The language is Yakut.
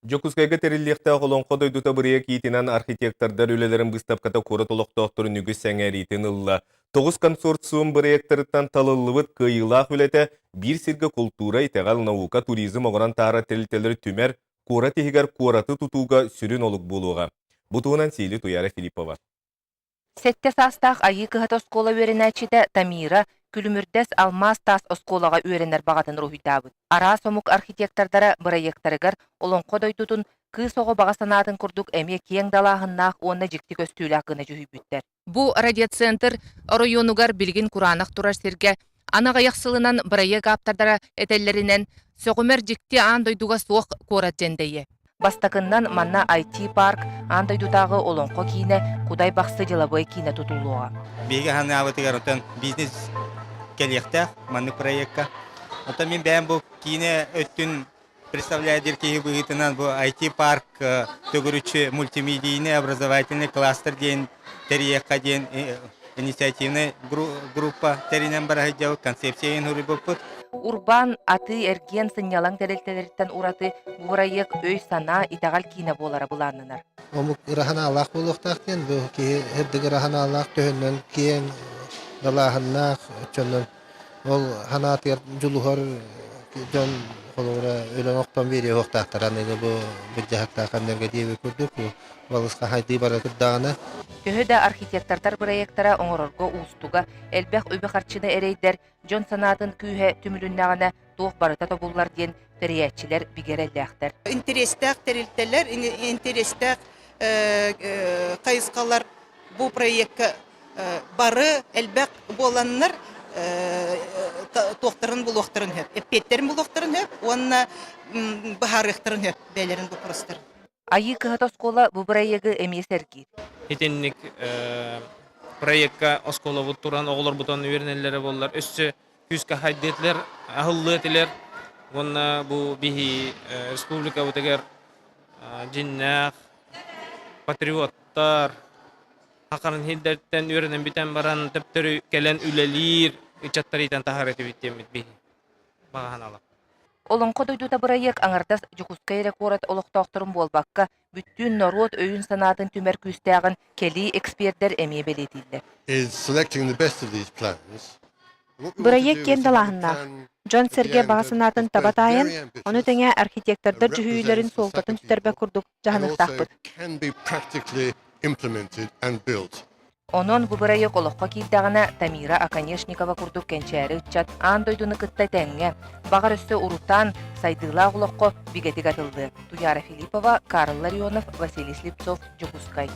Дьокуускайга тэриллиэхтээх Олоҥхо дойдута бырайыак иитинэн архитектордар үлэлэрин быыстапката куорат олохтоохторун үгүс сэҥээриитин ылла. Тоҕус консорциум бырайыактарыттан талыллыбыт кыайыылаах үлэтэ биир сиргэ култуура, итэҕэл, наука, туризм оҥорон таһаарар тэрилтэлэри түмэр, куорат иһигэр куораты тутууга сүрүн олук буолуоҕа. Бу туһунан Сиили Туяра Филиппова. Сэттэ саастаах Айыы кыһата оскуола үөрэнээччитэ Тамира Күлүмүрдэс алмаас таас оскуолаҕа үөрэнэр баҕатын уруһуйдаабыт. Араас омук архитектордара бырайыактарыгар Олоҥхо дойдутун кыыс оҕо баҕа санаатын курдук эмиэ киэҥ далааһыннаах уонна дьикти көстүүлээх гына дьүһүйбүттэр. Бу радиоцентр оройуонугар билигин кураанах турар сиргэ аны аҕыйах сылынан бырайыак ааптардара этэллэринэн, сөҕүмэр дьикти аан дойдуга суох куорат дьэндэйиэ. Бастакыннан манна IT-парк, аан дойдутааҕы Олоҥхо киинэ, Кудай Бахсы дьылабыай киинэ тутуллуоҕа. Биһиги санаабытыгар оттон бизнес кэлиэхтээх маннык проекка. Оттон мин бэйэм бу киинэ өттүн представляет диир киһи быһыытынан бу IT-парк төгүрүччү мультимедийный образовательный кластер диэн тэрийиэххэ диэн инициативнай группа тэринэн бара сылдьабыт, концепция иһин суруйбуппут. Урбаан, атыы-эргиэн, сынньалаҥ тэрилтэлэриттэн ураты бу бырайыак өй-санаа, итэҕэл киинэ буолара былааннанар. Омук ыра санаалаах буолуохтаах диэн бу киһи сырдык ыра санаалаах төһөннөн киэҥ далааһыннаах оччонон Ол санаатыгар дьулуһар дьон холобура өлөн охтон биэриэ суохтаахтар аныгы бу былдьаһыктаах кэмнэргэ диэбит курдук бу балысха хайдыы бара турдаҕына. Төһө да архитектордар бырайыактара оҥорорго уустуга, элбэх үбү-харчыны эрэйдэр, дьон санаатын күүһэ түмүлүннэҕинэ туох барыта тобуллар диэн тэрийээччилэр бигэ эрэллээхтэр. Интэриэстээх тэрилтэлэр, интэриэстээх хайысхалар бу проекка бары элбэх буоланнар туохтарын булуохтарын сөп, эппиэттэрин булуохтарын сөп уонна быһаарыахтарын сөп бэйэлэрин боппуруостарын. Айыы кыһата оскуола бу бырайыагы эмиэ сэргиир. Итинник проекка оскуолабыт туран оҕолорбутун үөрэнэллэрэ буоллар өссө күүскэ хайдыатылар, аһыллыа этилэр уонна бу биһи республикабытыгар дьиннээх патриоттар Хахарын сирдэртэн үөрэнэн бүтэн баран төптөрү кэлэн үлэлиир ыччаттар иитэн таһаар этибит диэммит биһи баҕаһаналар. Олоҥхо дойдута бырайыак аҥардас Дьокуускай эрэ куорат олохтоохторун буолбакка, бүттүүн норуот өйүн-санаатын түмэр күүстээҕин кэлии экспердэр эмиэ бэлиэтииллэр. is selecting the best of these plans. Бырайыак киэҥ далааһыннаах, дьон-сэргэ баҕа санаатын таба таайан, ону тэҥэ архитектордар дьүһүйүүлэрин суолтатын сүтэрбэт курдук дьаһаныахтаахпыт. Онон бу бырайыак олоххо киирдэҕинэ, Тамира Оконешникова курдук кэнчээри ыччат аан дойдуну кытта тэҥҥэ, баҕар өссө урутаан, сайдыылаах олоххо бигэтик атыллыа. Туяра Филиппова, Карл Ларионов, Василий Слепцов, Дьокуускай.